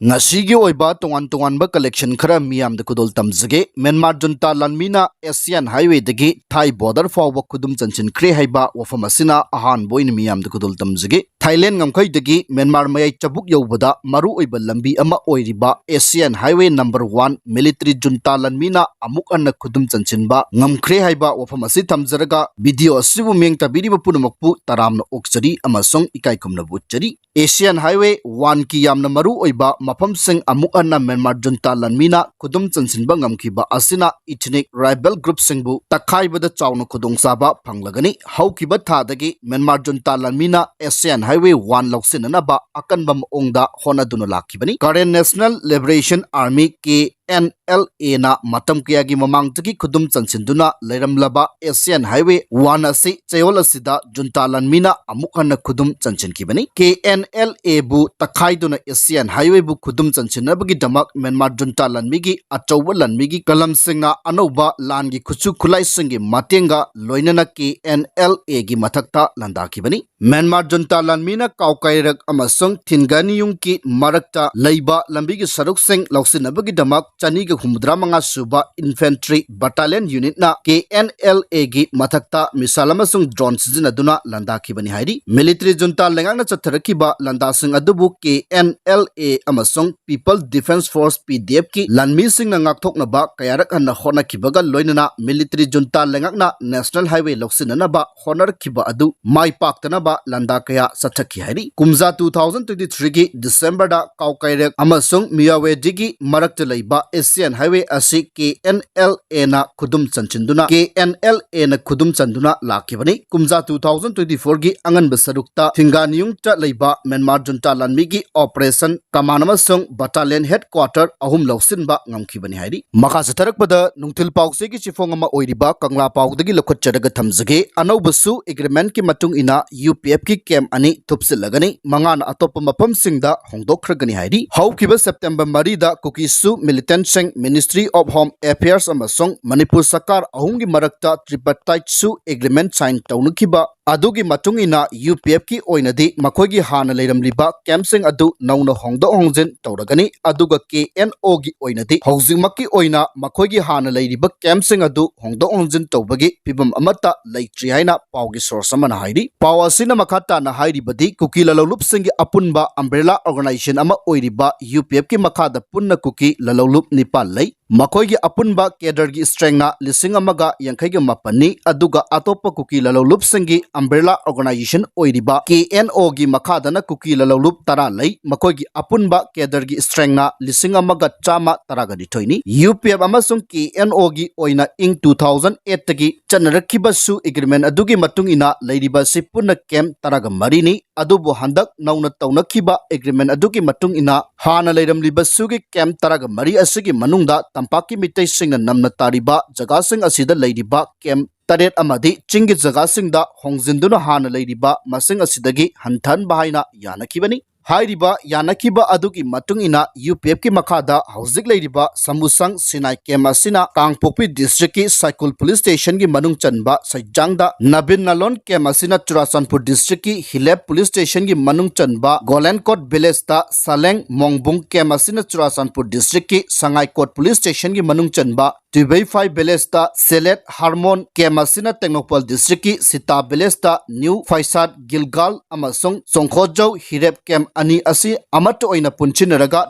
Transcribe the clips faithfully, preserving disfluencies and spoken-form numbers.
ꯉꯁꯤꯒꯤ ꯑꯣꯏꯕ ꯇꯣꯉꯥꯟ ꯇꯣꯉꯥꯟꯕ collection ꯈꯔ ꯃꯤꯌꯥꯝꯗ ꯈꯨꯗꯣꯜ ꯇꯝꯖꯒꯦ꯫ ꯃ꯭ꯌꯥꯟꯃꯥꯔ ꯖꯨꯟꯇꯥ ꯂꯥꯟꯃꯤꯅ ꯑꯦꯁꯤꯌꯥꯟ ꯍꯥꯏꯋꯦꯗꯒꯤ ꯊꯥꯏ border ꯐꯥꯎꯕ ꯈꯨꯗꯨꯝ ꯆꯟꯁꯤꯟꯈ꯭ꯔꯦ ꯍꯥꯏꯕ ꯋꯥꯐꯝ ꯑꯁꯤꯅ ꯑꯍꯥꯟꯕ ꯑꯣꯏꯅ ꯃꯤꯌꯥꯝꯗ ꯈꯨꯗꯣꯜ ꯇꯝꯖꯒꯦ꯫ ꯊꯥꯏꯂꯦꯟ ꯉꯝꯈꯩꯗꯒꯤ ꯃ꯭ꯌꯥꯟꯃꯥꯔ ꯃꯌꯥꯏ ꯆꯕꯨꯛ ꯌꯧꯕꯗ ꯃꯔꯨꯑꯣꯏꯕ ꯂꯝꯕꯤ ꯑꯃ ꯑꯣꯏꯔꯤꯕ Asian highway number one military ꯖꯨꯟꯇꯥ ꯂꯥꯟꯃꯤꯅ ꯑꯃꯨꯛ ꯍꯟꯅ ꯈꯨꯗꯨꯝ ꯆꯟꯁꯤꯟꯕ ꯉꯝꯈ꯭ꯔꯦ ꯍꯥꯏꯕ ꯋꯥꯐꯝ ꯑꯁꯤ ꯊꯝꯖꯔꯒ, video ꯑꯁꯤꯕꯨ ꯃꯤꯠꯌꯦꯡ ꯇꯥꯕꯤꯔꯤꯕ ꯄꯨꯝꯅꯃꯛꯄꯨ ꯇꯔꯥꯝꯅ ꯑꯣꯛꯆꯔꯤ ꯑꯃꯁꯨꯡ ꯏꯀꯥꯏ ꯈꯨꯝꯅꯕ ꯎꯠꯆꯔꯤ꯫ ꯑꯦꯁꯤꯌꯥꯟ ꯍꯥꯏꯋꯦ one ꯀꯤ ꯌꯥꯝꯅ ꯃꯔꯨ ꯑꯣꯏꯕ ꯃꯐꯝꯁꯤꯡ ꯑꯃꯨꯛ ꯍꯟꯅ ꯃ꯭ꯌꯥꯟꯃꯥꯔ ꯖꯨꯟꯇꯥ ꯂꯥꯟꯃꯤꯅ ꯈꯨꯗꯨꯝ ꯆꯟꯁꯤꯟꯕ ꯉꯝꯈꯤꯕ ꯑꯁꯤꯅ ethnic rival group ꯁꯤꯡꯕꯨ ꯇꯛꯈꯥꯏꯕꯗ ꯆꯥꯎꯅ ꯈꯨꯗꯣꯡꯆꯥꯕ ꯐꯪꯂꯒꯅꯤ꯫ ꯍꯧꯈꯤꯕ ꯊꯥꯗꯒꯤ ꯃ꯭ꯌꯥꯟꯃꯥꯔ ꯖꯨꯟꯇꯥ ꯂꯥꯟꯃꯤꯅ ꯑꯦꯁꯤꯌꯥꯟ ꯍꯥꯏꯋꯦ one ꯂꯧꯁꯤꯟꯅꯅꯕ ꯑꯀꯟꯕ ꯃꯑꯣꯡꯗ ꯍꯣꯠꯅꯗꯨꯅ ꯂꯥꯛꯈꯤꯕꯅꯤ꯫ Karen National Liberation Army, K N L A ꯅ ꯃꯇꯝ ꯀꯌꯥꯒꯤ ꯃꯃꯥꯡꯗꯒꯤ ꯈꯨꯗꯨꯝ ꯆꯟꯁꯤꯟꯗꯨꯅ ꯂꯩꯔꯝꯂꯕ ꯑꯦꯁꯤꯌꯥꯟ ꯍꯥꯏꯋꯦ one ꯑꯁꯤ ꯆꯌꯣꯜ ꯑꯁꯤꯗ ꯖꯨꯟꯇꯥ ꯂꯥꯟꯃꯤꯅ ꯑꯃꯨꯛ ꯍꯟꯅ ꯈꯨꯗꯨꯝ ꯆꯟꯁꯤꯟꯈꯤꯕꯅꯤ꯫ K N L A ꯕꯨ ꯇꯛꯈꯥꯏꯗꯨꯅ ꯑꯦꯁꯤꯌꯥꯟ ꯍꯥꯏꯋꯦꯕꯨ ꯈꯨꯗꯨꯝ ꯆꯟꯁꯤꯟꯅꯕꯒꯤꯗꯃꯛ ꯃ꯭ꯌꯥꯟꯃꯥꯔ ꯖꯨꯟꯇꯥ ꯂꯥꯟꯃꯤꯒꯤ ꯑꯆꯧꯕ ꯂꯥꯟꯃꯤꯒꯤ ꯀꯂꯝꯁꯤꯡꯅ ꯑꯅꯧꯕ ꯂꯥꯟꯒꯤ ꯈꯨꯠꯁꯨ ꯈꯨꯠꯂꯥꯏꯁꯤꯡꯒꯤ ꯃꯇꯦꯡꯒ ꯂꯣꯏꯅꯅ K N L A ꯒꯤ ꯃꯊꯛꯇ ꯂꯥꯟꯗꯥꯈꯤꯕꯅꯤ꯫ ꯃ꯭ꯌꯥꯟꯃꯥꯔ ꯖꯨꯟꯇꯥ ꯂꯥꯟꯃꯤꯅ ꯀꯥꯎꯀꯥꯏꯔꯛ ꯑꯃꯁꯨꯡ ꯊꯤꯟꯒꯥꯅꯤꯌꯨꯡꯒꯤ ꯃꯔꯛꯇ ꯂꯩꯕ ꯂꯝꯕꯤꯒꯤ ꯁꯔꯨꯛꯁꯤꯡ ꯂꯧꯁꯤꯟꯅꯕꯒꯤꯗꯃꯛ ꯆꯅꯤꯒ ꯍꯨꯝꯐꯨꯇꯔꯥ ꯃꯉꯥ ꯁꯨꯕ Infantry Battalion Unit ꯅ K N L A ꯒꯤ ꯃꯊꯛꯇ missile ꯑꯃꯁꯨꯡ drone ꯁꯤꯖꯤꯟꯅꯗꯨꯅ ꯂꯥꯟꯗꯥꯈꯤꯕꯅꯤ ꯍꯥꯏꯔꯤ꯫ Military ꯖꯨꯟꯇꯥ ꯂꯩꯉꯥꯛꯅ ꯆꯠꯊꯔꯛꯈꯤꯕ ꯂꯥꯟꯗꯥꯁꯤꯡ ꯑꯗꯨꯕꯨ K N L A ꯑꯃꯁꯨꯡ People Defence Force, P D F ꯀꯤ ꯂꯥꯟꯃꯤꯁꯤꯡꯅ ꯉꯥꯛꯊꯣꯛꯅꯕ ꯀꯌꯥꯔꯛ ꯍꯟꯅ ꯍꯣꯠꯅꯈꯤꯕꯒ ꯂꯣꯏꯅꯅ military ꯖꯨꯟꯇꯥ ꯂꯩꯉꯥꯛꯅ National Highway ꯂꯧꯁꯤꯟꯅꯅꯕ ꯍꯣꯠꯅꯔꯛꯈꯤꯕ ꯑꯗꯨ ꯃꯥꯏ ꯄꯥꯛꯇꯅꯕ ꯂꯥꯟꯗꯥ ꯀꯌꯥ ꯆꯠꯊꯈꯤ ꯍꯥꯏꯔꯤ꯫ ꯀꯨꯝꯖꯥ two thousand twenty three ꯒꯤ December ꯗ ꯀꯥꯎꯀꯥꯏꯔꯦꯛ ꯑꯃꯁꯨꯡ ꯃꯤꯌꯥꯋꯦꯗꯤꯒꯤ ꯃꯔꯛꯇ ꯂꯩꯕ Asian Highway ꯑꯁꯤ K N L A ꯅ ꯈꯨꯗꯨꯝ ꯆꯟꯁꯤꯟꯗꯨꯅ, K N L A ꯅ ꯈꯨꯗꯨꯝ ꯆꯟꯗꯨꯅ ꯂꯥꯛꯈꯤꯕꯅꯤ꯫ ꯀꯨꯝꯖꯥ two thousand twenty four ꯒꯤ ꯑꯉꯟꯕ ꯁꯔꯨꯛꯇ ꯊꯤꯡꯒꯥꯅꯤꯌꯨꯡꯇ ꯂꯩꯕ ꯃ꯭ꯌꯥꯟꯃꯥꯔ ꯖꯨꯟꯇꯥ ꯂꯥꯟꯃꯤꯒꯤ Operation Command ꯑꯃꯁꯨꯡ Battalion Headquarter ꯑꯍꯨꯝ ꯂꯧꯁꯤꯟꯕ ꯉꯝꯈꯤꯕꯅꯤ ꯍꯥꯏꯔꯤ꯫ ꯃꯈꯥ ꯆꯠꯊꯔꯛꯄꯗ ꯅꯨꯡꯊꯤꯜ ꯄꯥꯎꯆꯦꯒꯤ ꯆꯦꯐꯣꯡ ꯑꯃ ꯑꯣꯏꯔꯤꯕ ꯀꯪꯂꯥ ꯄꯥꯎꯗꯒꯤ ꯂꯧꯈꯠꯆꯔꯒ ꯊꯝꯖꯒꯦ꯫ ꯑꯅꯧꯕ ꯁꯨ agreement ꯀꯤ ꯃꯇꯨꯡ ꯏꯟꯅ U P F ꯀꯤ camp ꯑꯅꯤ ꯊꯨꯞꯆꯤꯜꯂꯒꯅꯤ, ꯃꯉꯥꯅ ꯑꯇꯣꯞꯄ ꯃꯐꯝꯁꯤꯡꯗ ꯍꯣꯡꯗꯣꯛꯈ꯭ꯔꯒꯅꯤ ꯍꯥꯏꯔꯤ꯫ ꯍꯧꯈꯤꯕ September ꯃꯔꯤꯗ ꯀꯨꯀꯤ ꯁꯨ militant ꯁꯤꯡ Ministry of Home Affairs ꯑꯃꯁꯨꯡ ꯃꯅꯤꯄꯨꯔ ꯁꯔꯀꯥꯔ ꯑꯍꯨꯝꯒꯤ ꯃꯔꯛꯇ tripartite ꯁꯨ agreement sign ꯇꯧꯅꯈꯤꯕ ꯑꯗꯨꯒꯤ ꯃꯇꯨꯡ ꯏꯟꯅ ꯌꯨ ꯄꯤ ꯑꯦꯐꯀꯤ ꯑꯣꯏꯅꯗꯤ ꯃꯈꯣꯏꯒꯤ ꯍꯥꯟꯅ ꯂꯩꯔꯝꯂꯤꯕ ꯀꯦꯝꯞꯁꯤꯡ ꯑꯗꯨ ꯅꯧꯅ ꯍꯣꯡꯗꯣꯛ ꯍꯣꯡꯖꯤꯟ ꯇꯧꯔꯒꯅꯤ꯫ ꯑꯗꯨꯒ ꯀꯦ ꯑꯦꯟ ꯑꯣꯒꯤ ꯑꯣꯏꯅꯗꯤ ꯍꯧꯖꯤꯛꯃꯛꯀꯤ ꯑꯣꯏꯅ ꯃꯈꯣꯏꯒꯤ ꯍꯥꯟꯅ ꯂꯩꯔꯤꯕ ꯀꯦꯝꯞꯁꯤꯡ ꯑꯗꯨ ꯍꯣꯡꯗꯣꯛ ꯍꯣꯡꯖꯤꯟ ꯇꯧꯕꯒꯤ ꯐꯤꯕꯝ ꯑꯃꯠꯇ ꯂꯩꯇ꯭ꯔꯤ ꯍꯥꯏꯅ ꯄꯥꯎꯒꯤ ꯁꯣꯔꯁ ꯑꯃꯅ ꯍꯥꯏꯔꯤ꯫ ꯄꯥꯎ ꯑꯁꯤꯅ ꯃꯈꯥ ꯇꯥꯅ ꯍꯥꯏꯔꯤꯕꯗꯤ, ꯀꯨꯀꯤ ꯂꯂꯧꯂꯨꯞꯁꯤꯡꯒꯤ ꯑꯄꯨꯟꯕ ꯑꯝꯕ꯭ꯔꯦꯂꯥ ꯑꯣꯔꯒꯅꯥꯏꯖꯦꯁꯟ ꯑꯃ ꯑꯣꯏꯔꯤꯕ ꯌꯨ ꯄꯤ ꯑꯦꯐꯀꯤ ꯃꯈꯥꯗ ꯄꯨꯟꯅ ꯀꯨꯀꯤ ꯂꯂꯧꯂꯨꯞ ꯅꯤꯄꯥꯟ ꯂꯩ꯫ ꯃꯈꯣꯏꯒꯤ ꯑꯄꯨꯟꯕ ꯀꯦꯗꯔꯒꯤ ꯁ꯭ꯇ꯭ꯔꯦꯡꯅ ꯂꯤꯁꯤꯡ ꯑꯃꯒ ꯌꯥꯡꯈꯩꯒ ꯃꯥꯄꯟꯅꯤ꯫ ꯑꯗꯨꯒ ꯑꯇꯣꯞꯄ ꯀꯨꯀꯤ ꯂꯂꯧꯂꯨꯞꯁꯤꯡꯒꯤ ꯑꯝꯕ꯭ꯔꯦꯂꯥ ꯑꯣꯔꯒꯅꯥꯏꯖꯦꯁꯟ ꯑꯣꯏꯔꯤꯕ ꯀꯦ ꯑꯦꯟ ꯑꯣꯒꯤ ꯃꯈꯥꯗꯅ ꯀꯨꯀꯤ ꯂꯂꯧꯂꯨꯞ ꯇꯔꯥ ꯂꯩ꯫ ꯃꯈꯣꯏꯒꯤ ꯑꯄꯨꯟꯕ ꯀꯦꯗꯔꯒꯤ ꯁ꯭ꯇ꯭ꯔꯦꯡꯅ ꯂꯤꯁꯤꯡ ꯑꯃꯒ ꯆꯥꯝꯃ ꯇꯔꯥꯒ ꯅꯤꯊꯣꯏꯅꯤ꯫ ꯌꯨ ꯄꯤ ꯑꯦꯐ ꯑꯃꯁꯨꯡ ꯀꯦ ꯑꯦꯟ ꯑꯣꯒꯤ ꯑꯣꯏꯅ ꯏꯪ ꯇꯨ ꯊꯥꯎꯖꯟ ꯑꯩꯠꯇꯒꯤ ꯆꯠꯅꯔꯛꯈꯤꯕꯁꯨ ꯑꯦꯒ꯭ꯔꯤꯃꯦꯟ ꯑꯗꯨꯒꯤ ꯃꯇꯨꯡ ꯏꯟꯅ ꯂꯩꯔꯤꯕ ꯑꯁꯤ ꯄꯨꯟꯅ ꯀꯦꯝꯞ ꯇꯔꯥꯒ ꯃꯔꯤꯅꯤ꯫ ꯑꯗꯨꯕꯨ ꯍꯟꯗꯛ ꯅꯧꯅ ꯇꯧꯅꯈꯤꯕ ꯑꯦꯒ꯭ꯔꯤꯃꯦꯟ ꯑꯗꯨꯒꯤ ꯃꯇꯨꯡ ꯏꯟꯅ ꯍꯥꯟꯅ ꯂꯩꯔꯝꯂꯤꯕ ꯁꯨꯒꯤ ꯀꯦꯝꯞ ꯇꯔꯥꯒ ꯃꯔꯤ ꯑꯁꯤꯒꯤ ꯃꯅꯨꯡꯗ ꯇꯝꯄꯥꯛꯀꯤ ꯃꯤꯇꯩꯁꯤꯡꯅ ꯅꯝꯅ ꯇꯥꯔꯤꯕ ꯖꯒꯥꯁꯤꯡ ꯑꯁꯤꯗ ꯂꯩꯔꯤꯕ ꯀꯦꯝꯞ ꯇꯔꯦꯠ ꯑꯃꯗꯤ ꯆꯤꯡꯒꯤ ꯖꯒꯥꯁꯤꯡꯗ ꯍꯣꯡꯖꯤꯟꯗꯨꯅ ꯍꯥꯟꯅ ꯂꯩꯔꯤꯕ ꯃꯁꯤꯡ ꯑꯁꯤꯗꯒꯤ ꯍꯟꯊꯍꯟꯕ ꯍꯥꯏꯅ ꯌꯥꯅꯈꯤꯕꯅꯤ꯫ ꯍꯥꯏꯔꯤꯕ ꯌꯥꯅꯈꯤꯕ ꯑꯗꯨꯒꯤ ꯃꯇꯨꯡ ꯏꯟꯅ ꯌꯨ ꯄꯤ ꯑꯦꯐꯀꯤ ꯃꯈꯥꯗ ꯍꯧꯖꯤꯛ ꯂꯩꯔꯤꯕ ꯁꯃꯨꯁꯪ ꯁꯤꯅꯥꯏ ꯀꯦꯝꯞ ꯑꯁꯤꯅ ꯀꯥꯡꯄꯣꯛꯄꯤ ꯗꯤꯁꯇ꯭ꯔꯤꯛꯀꯤ ꯁꯥꯏꯀꯨꯜ ꯄꯨꯂꯤꯁ ꯁ꯭ꯇꯦꯁꯟꯒꯤ ꯃꯅꯨꯡ ꯆꯟꯕ ꯁꯩꯖꯥꯡꯗ, ꯅꯕꯤꯟ ꯅꯥꯂꯣꯟ ꯀꯦꯝꯞ ꯑꯁꯤꯅ ꯆꯨꯔꯥꯆꯥꯟꯄꯨꯔ ꯗꯤꯁꯇ꯭ꯔꯤꯛꯀꯤ ꯍꯤꯂꯦꯞ ꯄꯨꯂꯤꯁ ꯁ꯭ꯇꯦꯁꯟꯒꯤ ꯃꯅꯨꯡ ꯆꯟꯕ ꯒꯣꯂꯦꯟꯀꯣꯠ ꯚꯤꯂꯦꯖꯇ, ꯁꯥꯂꯦꯡ ꯃꯣꯡꯕꯨꯡ ꯀꯦꯝꯞ ꯑꯁꯤꯅ ꯆꯨꯔꯥꯆꯥꯟꯄꯨꯔ ꯗꯤꯁꯇ꯭ꯔꯤꯛꯀꯤ ꯁꯉꯥꯏꯀꯣꯠ ꯄꯨꯂꯤꯁ ꯁ꯭ꯇꯦꯁꯟꯒꯤ ꯃꯅꯨꯡ ꯆꯟꯕ ꯇꯨꯏꯕꯩꯐꯥꯏ ꯚꯤꯂꯦꯖꯇ, ꯁꯦꯂꯦꯠ ꯍꯥꯔꯃꯣꯟ ꯀꯦꯝꯞ ꯑꯁꯤꯅ ꯇꯦꯡꯅꯧꯄꯜ ꯗꯤꯁꯇ꯭ꯔꯤꯛꯀꯤ ꯁꯤꯇꯥ ꯚꯤꯂꯦꯖꯇ, ꯅ꯭ꯌꯨ ꯐꯩꯁꯥꯠ ꯒꯤꯜꯒꯥꯜ ꯑꯃꯁꯨꯡ ꯆꯣꯡꯈꯣꯖꯧ ꯍꯤꯔꯦꯞ ꯀꯦꯝꯞ ꯑꯅꯤ ꯑꯁꯤ ꯑꯃꯠꯇ ꯑꯣꯏꯅ ꯄꯨꯟꯁꯤꯟꯅꯔꯒ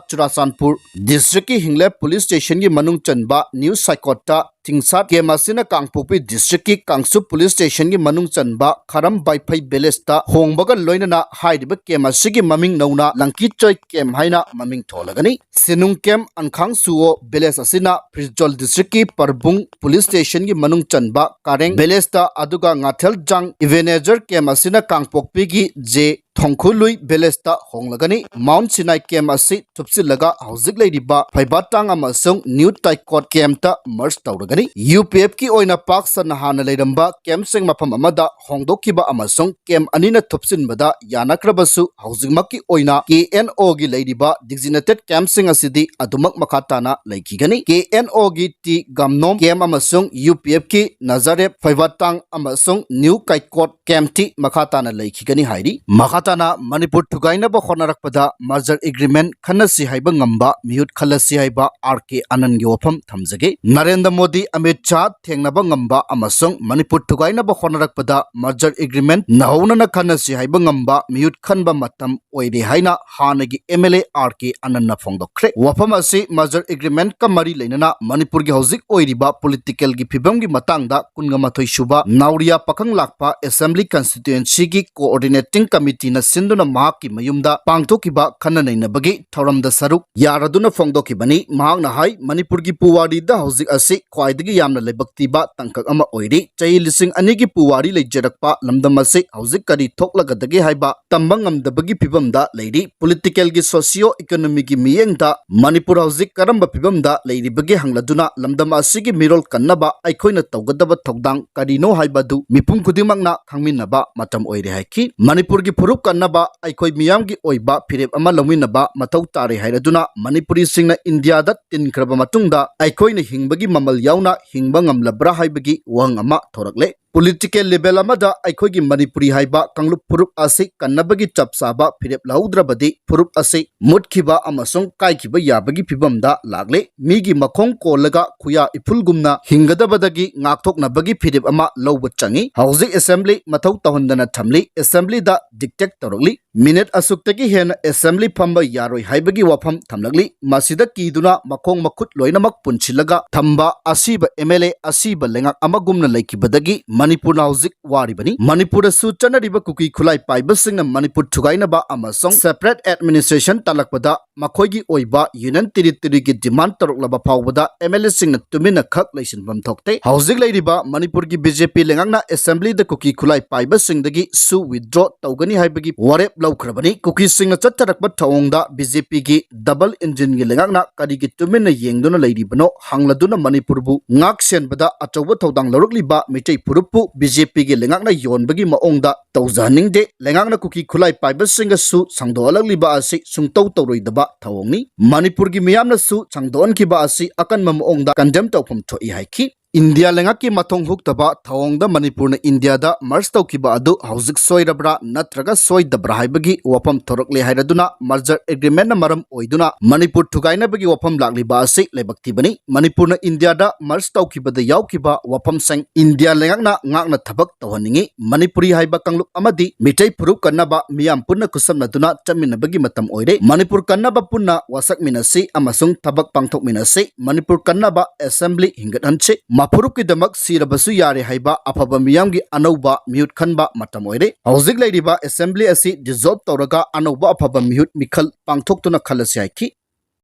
ꯆꯨꯔꯥꯆꯥꯟꯄꯨꯔ ꯗꯤꯁꯇ꯭ꯔꯤꯛꯀꯤ ꯍꯤꯡꯂꯦꯞ ꯄꯨꯂꯤꯁ ꯁ꯭ꯇꯦꯁꯟꯒꯤ ꯃꯅꯨꯡ ꯆꯟꯕ ꯅ꯭ꯌꯨ ꯁꯥꯏꯀꯣꯠꯇ, ꯊꯤꯡꯁꯥꯠ ꯀꯦꯝꯞ ꯑꯁꯤꯅ ꯀꯥꯡꯄꯣꯛꯄꯤ ꯗꯤꯁꯇ꯭ꯔꯤꯛꯀꯤ ꯀꯥꯡꯁꯨꯞ ꯄꯨꯂꯤꯁ ꯁ꯭ꯇꯦꯁꯟꯒꯤ ꯃꯅꯨꯡ ꯆꯟꯕ ꯈꯔꯝ ꯕꯥꯏꯐꯩ ꯚꯤꯂꯦꯖꯇ ꯍꯣꯡꯕꯒ ꯂꯣꯏꯅꯅ ꯍꯥꯏꯔꯤꯕ ꯀꯦꯝꯞ ꯑꯁꯤꯒꯤ ꯃꯃꯤꯡ ꯅꯧꯅ ꯂꯪꯀꯤꯆꯣꯏ ꯀꯦꯝꯞ ꯍꯥꯏꯅ ꯃꯃꯤꯡ ꯊꯣꯜꯂꯒꯅꯤ꯫ ꯁꯤꯅꯨꯡ ꯀꯦꯝꯞ ꯑꯟꯈꯥꯡ ꯁꯨꯑꯣ ꯚꯤꯂꯦꯖ ꯑꯁꯤꯅ ꯐ꯭ꯔꯤꯖꯣꯜ ꯗꯤꯁꯇ꯭ꯔꯤꯛꯀꯤ ꯄꯔꯕꯨꯡ ꯄꯨꯂꯤꯁ ꯁ꯭ꯇꯦꯁꯟꯒꯤ ꯃꯅꯨꯡ ꯆꯟꯕ ꯀꯥꯔꯦꯡ ꯚꯤꯂꯦꯖꯇ, ꯑꯗꯨꯒ ꯉꯥꯊꯦꯜꯖꯥꯡ ꯏꯚꯦꯅꯦꯖꯔ ꯀꯦꯝꯞ ꯑꯁꯤꯅ ꯀꯥꯡꯄꯣꯛꯄꯤꯒꯤ ꯖꯦ ꯊꯣꯡꯈꯨꯂꯨꯏ ꯚꯤꯂꯦꯖꯇ ꯍꯣꯡꯂꯒꯅꯤ꯫ ꯃꯥꯎꯟꯠ ꯁꯤꯅꯥꯏ ꯀꯦꯝꯞ ꯑꯁꯤ ꯊꯨꯞꯆꯤꯜꯂꯒ ꯍꯧꯖꯤꯛ ꯂꯩꯔꯤꯕ ꯐꯩꯕꯥꯇꯥꯡ ꯑꯃꯁꯨꯡ ꯅ꯭ꯌꯨ ꯇꯥꯏꯀꯣꯠ ꯀꯦꯝꯞꯇ ꯃꯔꯖ ꯇꯧꯔꯒꯅꯤ꯫ ꯌꯨ ꯄꯤ ꯑꯦꯐꯀꯤ ꯑꯣꯏꯅ ꯄꯥꯛ ꯁꯟꯅ ꯍꯥꯟꯅ ꯂꯩꯔꯝꯕ ꯀꯦꯝꯞꯁꯤꯡ ꯃꯐꯝ ꯑꯃꯗ ꯍꯣꯡꯗꯣꯛꯈꯤꯕ ꯑꯃꯁꯨꯡ ꯀꯦꯝꯞ ꯑꯅꯤꯅ ꯊꯨꯞꯆꯤꯟꯕꯗ ꯌꯥꯅꯈ꯭ꯔꯕꯁꯨ, ꯍꯧꯖꯤꯛꯃꯛꯀꯤ ꯑꯣꯏꯅ ꯀꯦ ꯑꯦꯟ ꯑꯣꯒꯤ ꯂꯩꯔꯤꯕ ꯗꯤꯖꯤꯅꯦꯇꯦꯗ ꯀꯦꯝꯞꯁꯤꯡ ꯑꯁꯤꯗꯤ ꯑꯗꯨꯃꯛ ꯃꯈꯥ ꯇꯥꯅ ꯂꯩꯈꯤꯒꯅꯤ꯫ ꯀꯦ ꯑꯦꯟ ꯑꯣꯒꯤ ꯇꯤ ꯒꯝꯅꯣꯝ ꯀꯦꯝꯞ ꯑꯃꯁꯨꯡ ꯌꯨ ꯄꯤ ꯑꯦꯐꯀꯤ ꯅꯖꯥꯔꯦꯞ, ꯐꯩꯕꯥꯇꯥꯡ ꯑꯃꯁꯨꯡ ꯅ꯭ꯌꯨ ꯀꯥꯏꯀꯣꯠ ꯀꯦꯝꯞꯇꯤ ꯃꯈꯥ ꯇꯥꯅ ꯂꯩꯈꯤꯒꯅꯤ ꯍꯥꯏꯔꯤ꯫ ꯃꯈꯥ ꯇꯥꯅ ꯃꯅꯤꯄꯨꯔ ꯊꯨꯒꯥꯏꯅꯕ ꯍꯣꯠꯅꯔꯛꯄꯗ ꯃꯔꯖꯔ ꯑꯦꯒ꯭ꯔꯤꯃꯦꯟꯠ ꯈꯟꯅꯁꯤ ꯍꯥꯏꯕ ꯉꯝꯕ ꯃꯤꯍꯨꯠ ꯈꯜꯂꯁꯤ ꯍꯥꯏꯕ ꯑꯥꯔ ꯀꯦ ꯑꯅꯟꯒꯤ ꯋꯥꯐꯝ ꯊꯝꯖꯒꯦ꯫ ꯅꯔꯦꯟꯗ꯭ꯔ ꯃꯣꯗꯤ, ꯑꯃꯤꯠ ꯁꯥꯍ ꯊꯦꯡꯅꯕ ꯉꯝꯕ ꯑꯃꯁꯨꯡ ꯃꯅꯤꯄꯨꯔ ꯊꯨꯒꯥꯏꯅꯕ ꯍꯣꯠꯅꯔꯛꯄꯗ ꯃꯔꯖꯔ ꯑꯦꯒ꯭ꯔꯤꯃꯦꯟꯠ ꯅꯧꯍꯧꯅꯅ ꯈꯟꯅꯁꯤ ꯍꯥꯏꯕ ꯉꯝꯕ ꯃꯤꯍꯨꯠ ꯈꯟꯕ ꯃꯇꯝ ꯑꯣꯏꯔꯦ ꯍꯥꯏꯅ ꯍꯥꯟꯅꯒꯤ ꯑꯦꯝ ꯑꯦꯜ ꯑꯦ ꯑꯥꯔ ꯀꯦ ꯑꯅꯟꯅ ꯐꯣꯡꯗꯣꯛꯈ꯭ꯔꯦ꯫ ꯋꯥꯐꯝ ꯑꯁꯤ ꯃꯔꯖꯔ ꯑꯦꯒ꯭ꯔꯤꯃꯦꯟꯠꯀ ꯃꯔꯤ ꯂꯩꯅꯅ ꯃꯅꯤꯄꯨꯔꯒꯤ ꯍꯧꯖꯤꯛ ꯑꯣꯏꯔꯤꯕ ꯄꯣꯂꯤꯇꯤꯀꯦꯜꯒꯤ ꯐꯤꯕꯝꯒꯤ ꯃꯇꯥꯡꯗ ꯀꯨꯟꯒ ꯃꯥꯊꯣꯏ ꯁꯨꯕ ꯅꯥꯎꯔꯤꯌꯥ ꯄꯥꯈꯪ ꯂꯥꯛꯄ ꯑꯦꯁꯦꯝꯕ꯭ꯂꯤ ꯀꯟꯁꯇꯤꯇ꯭ꯌꯨꯑꯦꯟꯁꯤꯒꯤ ꯀꯣꯑꯣꯔꯗꯤꯅꯦꯇꯤꯡ ꯀꯃꯤꯇꯤꯅ ꯁꯤꯟꯗꯨꯅ ꯃꯍꯥꯛꯀꯤ ꯃꯌꯨꯝꯗ ꯄꯥꯡꯊꯣꯛꯈꯤꯕ ꯈꯟꯅ ꯅꯩꯅꯕꯒꯤ ꯊꯧꯔꯝꯗ ꯁꯔꯨꯛ ꯌꯥꯔꯗꯨꯅ ꯐꯣꯡꯗꯣꯛꯈꯤꯕꯅꯤ꯫ ꯃꯍꯥꯛꯅ ꯍꯥꯏ, ꯃꯅꯤꯄꯨꯔꯒꯤ ꯄꯨꯋꯥꯔꯤꯗ ꯍꯧꯖꯤꯛ ꯑꯁꯤ ꯈ꯭ꯋꯥꯏꯗꯒꯤ ꯌꯥꯝꯅ ꯂꯥꯏꯕꯛ ꯊꯤꯕ ꯇꯥꯡꯀꯛ ꯑꯃ ꯑꯣꯏꯔꯤ꯫ ꯆꯍꯤ ꯂꯤꯁꯤꯡ ꯑꯅꯤꯒꯤ ꯄꯨꯋꯥꯔꯤ ꯂꯩꯖꯔꯛꯄ ꯂꯝꯗꯝ ꯑꯁꯤ ꯍꯧꯖꯤꯛ ꯀꯔꯤ ꯊꯣꯛꯂꯒꯗꯒꯦ ꯍꯥꯏꯕ ꯇꯝꯕ ꯉꯝꯗꯕꯒꯤ ꯐꯤꯕꯝꯗ ꯂꯩꯔꯤ꯫ ꯄꯣꯂꯤꯇꯤꯀꯦꯜꯒꯤ, ꯁꯣꯁꯤꯌꯣ ꯏꯀꯣꯅꯣꯃꯤꯒꯤ ꯃꯤꯠꯌꯦꯡꯗ ꯃꯅꯤꯄꯨꯔ ꯍꯧꯖꯤꯛ ꯀꯔꯝꯕ ꯐꯤꯕꯝꯗ ꯂꯩꯔꯤꯕꯒꯦ ꯍꯪꯂꯗꯨꯅ ꯂꯝꯗꯝ ꯑꯁꯤꯒꯤ ꯃꯤꯔꯣꯜ ꯀꯟꯅꯕ ꯑꯩꯈꯣꯏꯅ ꯇꯧꯒꯗꯕ ꯊꯧꯗꯥꯡ ꯀꯔꯤꯅꯣ ꯍꯥꯏꯕꯗꯨ ꯃꯤꯄꯨꯝ ꯈꯨꯗꯤꯡꯃꯛꯅ ꯈꯪꯃꯤꯟꯅꯕ ꯃꯇꯝ ꯑꯣꯏꯔꯦ ꯍꯥꯏꯈꯤ꯫ ꯃꯅꯤꯄꯨꯔꯒꯤ ꯐꯨꯔꯨꯞ ꯀꯟꯅꯕ ꯑꯩꯈꯣꯏ ꯃꯤꯌꯥꯝꯒꯤ ꯑꯣꯏꯕ ꯐꯤꯔꯦꯞ ꯑꯃ ꯂꯧꯃꯤꯟꯅꯕ ꯃꯊꯧ ꯇꯥꯔꯦ ꯍꯥꯏꯔꯗꯨꯅ ꯃꯅꯤꯄꯨꯔꯤꯁꯤꯡꯅ ꯏꯟꯗꯤꯌꯥꯗ ꯇꯤꯟꯈ꯭ꯔꯕ ꯃꯇꯨꯡꯗ ꯑꯩꯈꯣꯏꯅ ꯍꯤꯡꯕꯒꯤ ꯃꯃꯜ ꯌꯥꯎꯅ ꯍꯤꯡꯕ ꯉꯝꯂꯕ꯭ꯔꯥ ꯍꯥꯏꯕꯒꯤ ꯋꯥꯍꯪ ꯑꯃ ꯊꯣꯔꯛꯂꯦ꯫ ꯄꯣꯂꯤꯇꯤꯀꯦꯜ ꯂꯦꯚꯦꯜ ꯑꯃꯗ ꯑꯩꯈꯣꯏꯒꯤ ꯃꯅꯤꯄꯨꯔꯤ ꯍꯥꯏꯕ ꯀꯥꯡꯂꯨꯞ ꯐꯨꯔꯨꯞ ꯑꯁꯤ ꯀꯟꯅꯕꯒꯤ ꯆꯞ ꯆꯥꯕ ꯐꯤꯔꯦꯞ ꯂꯧꯍꯧꯗ꯭ꯔꯕꯗꯤ ꯐꯨꯔꯨꯞ ꯑꯁꯤ ꯃꯨꯠꯈꯤꯕ ꯑꯃꯁꯨꯡ ꯀꯥꯏꯈꯤꯕ ꯌꯥꯕꯒꯤ ꯐꯤꯕꯝꯗ ꯂꯥꯛꯂꯦ꯫ ꯃꯤꯒꯤ ꯃꯈꯣꯡ ꯀꯣꯜꯂꯒ ꯈꯨꯌꯥ ꯏꯐꯨꯜꯒꯨꯝꯅ ꯍꯤꯡꯒꯗꯕꯗꯒꯤ ꯉꯥꯛꯊꯣꯛꯅꯕꯒꯤ ꯐꯤꯔꯦꯞ ꯑꯃ ꯂꯧꯕ ꯆꯪꯏ꯫ ꯍꯧꯖꯤꯛ ꯑꯦꯁꯦꯝꯕ꯭ꯂꯤ ꯃꯊꯧ ꯇꯧꯍꯟꯗꯅ ꯊꯝꯂꯤ꯫ ꯑꯦꯁꯦꯝꯕ꯭ꯂꯤꯗ ꯗꯤꯛꯇꯦꯠ ꯇꯧꯔꯛꯂꯤ꯫ ꯃꯤꯅꯤꯠ ꯑꯁꯨꯛꯇꯒꯤ ꯍꯦꯟꯅ ꯑꯦꯁꯦꯝꯕ꯭ꯂꯤ ꯐꯝꯕ ꯌꯥꯔꯣꯏ ꯍꯥꯏꯕꯒꯤ ꯋꯥꯐꯝ ꯊꯝꯂꯛꯂꯤ꯫ ꯃꯁꯤꯗ ꯀꯤꯗꯨꯅ ꯃꯈꯣꯡ ꯃꯈꯨꯠ ꯂꯣꯏꯅꯃꯛ ꯄꯨꯟꯁꯤꯜꯂꯒ ꯊꯝꯕ ꯑꯁꯤꯕ ꯑꯦꯝ ꯑꯦꯜ ꯑꯦ ꯑꯁꯤꯕ ꯂꯩꯉꯥꯛ ꯑꯃꯒꯨꯝꯅ ꯂꯩꯈꯤꯕꯗꯒꯤ ꯃꯅꯤꯄꯨꯔꯅ ꯍꯧꯖꯤꯛ ꯋꯥꯔꯤꯕꯅꯤ꯫ ꯃꯅꯤꯄꯨꯔꯗꯁꯨ ꯆꯠꯅꯔꯤꯕ ꯀꯨꯀꯤ ꯈꯨꯠꯂꯥꯏ ꯄꯥꯏꯕꯁꯤꯡꯅ ꯃꯅꯤꯄꯨꯔ ꯊꯨꯒꯥꯏꯅꯕ ꯑꯃꯁꯨꯡ ꯁꯦꯄꯔꯦꯠ ꯑꯦꯗꯃꯤꯅꯤꯁꯇ꯭ꯔꯦꯁꯟ ꯇꯥꯜꯂꯛꯄꯗ ꯃꯈꯣꯏꯒꯤ ꯑꯣꯏꯕ ꯌꯨꯅꯤꯌꯟ ꯇꯦꯔꯤꯇꯣꯔꯤꯒꯤ ꯗꯤꯃꯥꯟ ꯇꯧꯔꯛꯂꯕ ꯐꯥꯎꯕꯗ ꯑꯦꯝ ꯑꯦꯜ ꯑꯦꯁꯤꯡꯅ ꯇꯨꯃꯤꯟꯅ ꯈꯛ ꯂꯩꯁꯤꯟꯐꯝ ꯊꯣꯛꯇꯦ꯫ ꯍꯧꯖꯤꯛ ꯂꯩꯔꯤꯕ ꯃꯅꯤꯄꯨꯔꯒꯤ ꯕꯤ ꯖꯦ ꯄꯤ ꯂꯩꯉꯥꯛꯅ ꯑꯦꯁꯦꯝꯕ꯭ꯂꯤꯗ ꯀꯨꯀꯤ ꯈꯨꯠꯂꯥꯏ ꯄꯥꯏꯕꯁꯤꯡꯗꯒꯤ ꯁꯨ ꯋꯤꯗ꯭ꯔꯣ ꯇꯧꯒꯅꯤ ꯍꯥꯏꯕꯒꯤ ꯋꯥꯔꯦꯞ ꯂꯧꯈ꯭ꯔꯕꯅꯤ꯫ ꯀꯨꯀꯤꯁꯤꯡꯅ ꯆꯠꯊꯔꯛꯄ ꯊꯧꯑꯣꯡꯗ ꯕꯤ ꯖꯦ ꯄꯤꯒꯤ ꯗꯕꯜ ꯏꯟꯖꯤꯟꯒꯤ ꯂꯩꯉꯥꯛꯅ ꯀꯔꯤꯒꯤ ꯇꯨꯃꯤꯟꯅ ꯌꯦꯡꯗꯨꯅ ꯂꯩꯔꯤꯕꯅꯣ ꯍꯪꯂꯗꯨꯅ ꯃꯅꯤꯄꯨꯔꯕꯨ ꯉꯥꯛ ꯁꯦꯟꯕꯗ ꯑꯆꯧꯕ ꯊꯧꯗꯥꯡ ꯂꯧꯔꯛꯂꯤꯕ ꯃꯤꯇꯩ ꯐꯨꯔꯨꯞꯄꯨ ꯕꯤ ꯖꯦ ꯄꯤꯒꯤ ꯂꯩꯉꯥꯛꯅ ꯌꯣꯟꯕꯒꯤ ꯃꯑꯣꯡꯗ ꯇꯧꯖꯍꯟꯅꯤꯡꯗꯦ꯫ ꯂꯩꯉꯥꯛꯅ ꯀꯨꯀꯤ ꯈꯨꯠꯂꯥꯏ ꯄꯥꯏꯕꯁꯤꯡꯒꯁꯨ ꯁꯥꯡꯗꯣꯛꯍꯜꯂꯛꯂꯤꯕ ꯑꯁꯤ ꯁꯨꯡꯇꯧ ꯇꯧꯔꯣꯏꯗꯕ ꯊꯧꯑꯣꯡꯅꯤ꯫ ꯃꯅꯤꯄꯨꯔꯒꯤ ꯃꯤꯌꯥꯝꯅꯁꯨ ꯁꯥꯡꯗꯣꯛꯍꯟꯈꯤꯕ ꯑꯁꯤ ꯑꯀꯟꯕ ꯃꯑꯣꯡꯗ ꯀꯟꯗꯦꯝ ꯇꯧꯐꯝ ꯊꯣꯛꯏ ꯍꯥꯏꯈꯤ꯫ ꯏꯟꯗꯤꯌꯥ ꯂꯩꯉꯥꯛꯀꯤ ꯃꯊꯣꯡ ꯍꯨꯛꯇꯕ ꯊꯧꯑꯣꯡꯗ ꯃꯅꯤꯄꯨꯔꯅ ꯏꯟꯗꯤꯌꯥꯗ ꯃꯔꯖ ꯇꯧꯈꯤꯕ ꯑꯗꯨ ꯍꯧꯖꯤꯛ ꯁꯣꯏꯔꯕ꯭ꯔꯥ ꯅꯠꯇ꯭ꯔꯒ ꯁꯣꯏꯗꯕ꯭ꯔꯥ ꯍꯥꯏꯕꯒꯤ ꯋꯥꯐꯝ ꯊꯣꯔꯛꯂꯦ ꯍꯥꯏꯔꯗꯨꯅ ꯃꯔꯖꯔ ꯑꯦꯒ꯭ꯔꯤꯃꯦꯟꯅ ꯃꯔꯝ ꯑꯣꯏꯗꯨꯅ ꯃꯅꯤꯄꯨꯔ ꯊꯨꯒꯥꯏꯅꯕꯒꯤ ꯋꯥꯐꯝ ꯂꯥꯛꯂꯤꯕ ꯑꯁꯤ ꯂꯥꯏꯕꯛ ꯊꯤꯕꯅꯤ꯫ ꯃꯅꯤꯄꯨꯔꯅ ꯏꯟꯗꯤꯌꯥꯗ ꯃꯔꯖ ꯇꯧꯈꯤꯕꯗ ꯌꯥꯎꯈꯤꯕ ꯋꯥꯐꯝꯁꯤꯡ ꯏꯟꯗꯤꯌꯥ ꯂꯩꯉꯥꯛꯅ ꯉꯥꯛꯅ ꯊꯕꯛ ꯇꯧꯍꯟꯅꯤꯡꯏ꯫ ꯃꯅꯤꯄꯨꯔꯤ ꯍꯥꯏꯕ ꯀꯥꯡꯂꯨꯞ ꯑꯃꯗꯤ ꯃꯤꯇꯩ ꯐꯨꯔꯨꯞ ꯀꯟꯅꯕ ꯃꯤꯌꯥꯝ ꯄꯨꯟꯅ ꯈꯨꯠꯁꯝꯅꯗꯨꯅ ꯆꯠꯃꯤꯟꯅꯕꯒꯤ ꯃꯇꯝ ꯑꯣꯏꯔꯦ꯫ ꯃꯅꯤꯄꯨꯔ ꯀꯟꯅꯕ ꯄꯨꯟꯅ ꯋꯥꯁꯛꯃꯤꯟꯅꯁꯤ ꯑꯃꯁꯨꯡ ꯊꯕꯛ ꯄꯥꯡꯊꯣꯛꯃꯤꯟꯅꯁꯤ꯫ ꯃꯅꯤꯄꯨꯔ ꯀꯟꯅꯕ ꯑꯦꯁꯦꯝꯕ꯭ꯂꯤ ꯍꯤꯡꯒꯠꯍꯟꯁꯤ꯫ ꯃꯐꯨꯔꯨꯞꯀꯤꯗꯃꯛ ꯁꯤꯔꯕꯁꯨ ꯌꯥꯔꯦ ꯍꯥꯏꯕ ꯑꯐꯕ ꯃꯤꯌꯥꯝꯒꯤ ꯑꯅꯧꯕ ꯃꯤꯍꯨꯠ ꯈꯟꯕ ꯃꯇꯝ ꯑꯣꯏꯔꯦ꯫ ꯍꯧꯖꯤꯛ ꯂꯩꯔꯤꯕ ꯑꯦꯁꯦꯝꯕ꯭ꯂꯤ ꯑꯁꯤ ꯗꯤꯖꯣꯜꯕ ꯇꯧꯔꯒ ꯑꯅꯧꯕ ꯑꯐꯕ ꯃꯤꯍꯨꯠ ꯃꯤꯈꯜ ꯄꯥꯡꯊꯣꯛꯇꯨꯅ ꯈꯜꯂꯁꯤ ꯍꯥꯏꯈꯤ꯫